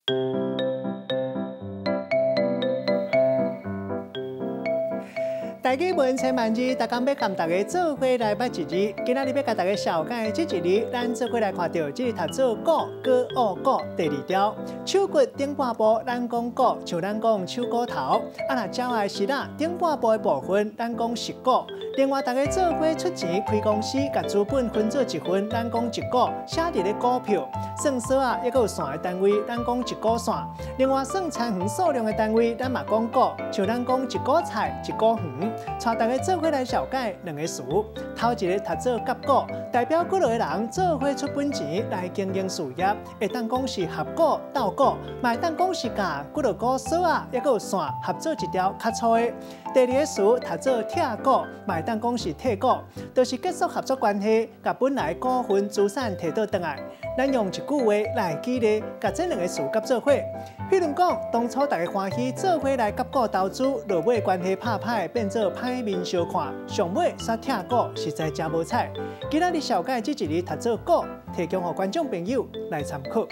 台語文千萬字，逐工欲共大家做伙來捌一字。今仔日欲共大家紹介這一字，咱做伙來看著，這個讀做股、閣惡股第二條。手骨頂半部，咱講股，像咱講手骨頭。啊，若鳥仔翼仔頂半部的部分，咱講翼股。另外，大家做伙出錢開公司，共資本分做一份，咱講一股，寫佇咧股票。算索仔，抑閣有線的單位，咱講一股線。另外，算田園數量的單位，咱嘛講股，像咱講一股菜、一股園。帶大家做伙來紹介兩個詞，頭一個讀做合股，代表幾落個人做伙出本錢來經營事業，會當講是合股、鬥股，嘛會當講是共幾落股索仔，抑閣有線合做一條較粗的。第二個詞讀做拆股，嘛會當講是退股，就是結束合作關係，共本來股份資產提倒轉來。咱用一句話來舉例，共這兩個詞合做伙。譬如講，當初大家歡喜做伙來合股投資，落尾關係拍歹，變做歹面相看，上尾煞拆股，實在誠無彩。今仔日紹介這一字讀做股，提供予觀眾朋友來參考。